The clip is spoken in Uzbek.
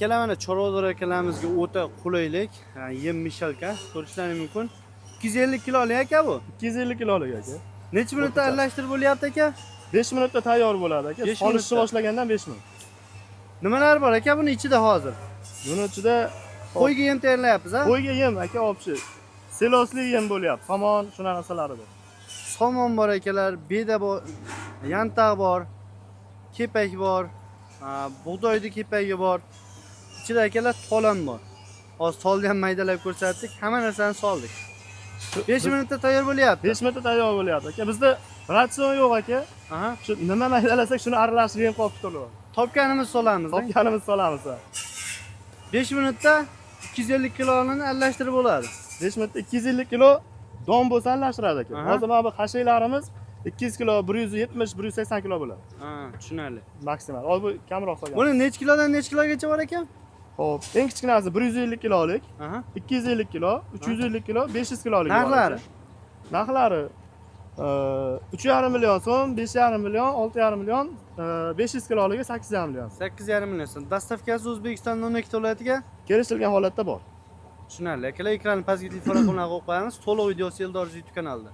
Akalar, mana chorvador akalarimizga o'ta qulaylik, ha, yem мешалка ko'rishlaring mumkin. 250 kilolik aka bu. 250 kilolik, aka. Necha minutda O'rtacha. aralashtirib bo'lyapti, aka? 5 minutda tayyor bo'ladi, aka. 5 Solishni minutda. boshlagandan 5 minut. Nimalar bor, aka, buni ichida hozir? Buni ichida Qo'yga yem tayyorlayapmiz, a? Qo'yga yem, aka, вообще. Selosli yem bo'lyapti. Somon, shunaqa narsalari bor. Somon bor, akalar, beda bor, yantaq bor, kepak bor, ha, bug'doyni kepagi bor. Ichida, akalar, tol ham bor. Hozir tolni ham maydalab ko'rsatdik, hamma narsani soldik. 5 minutda tayyor bo'lyapti. 5 minutda tayyor bo'lyapti, aka. Bizda ratsion yo'q, aka. Shu nima maydalasak, shuni aralashtirib yem qolib turadi. Topganimiz solamiz. Topganimiz solamiz. 5 minutda 250 kiloni aralashtirib bo'ladi. 5 minutda 250 kilo don bo'lsa, aralashtiradi, aka. Hozir mana bu xashaklarimiz 200 kilo, 170, 180 kilo bo'ladi. Ha, tushunarli. Maksimal. Hozir bu kamroq solgan. Buni necha kilodan necha kilogacha bor ekan? Xo'p, eng kichkinasi 150 kilolik, 250 kilo, 350 kilo, 500 kilolik bor, Narxlari? Aka. Narxlari 3,5 million so'm, 5,5 million, 6,5 million, 500 kiloligi 8,5 million. 8,5 million so'm. Доставка si O'zbekistonning 12 viloyatiga. Kelishilgan holatda bor. Tushunarli. Akalar, ekranni pastki telefon raqamlariga qo'yib qo'yamiz. To'liq videosi Eldor YouTube kanalida.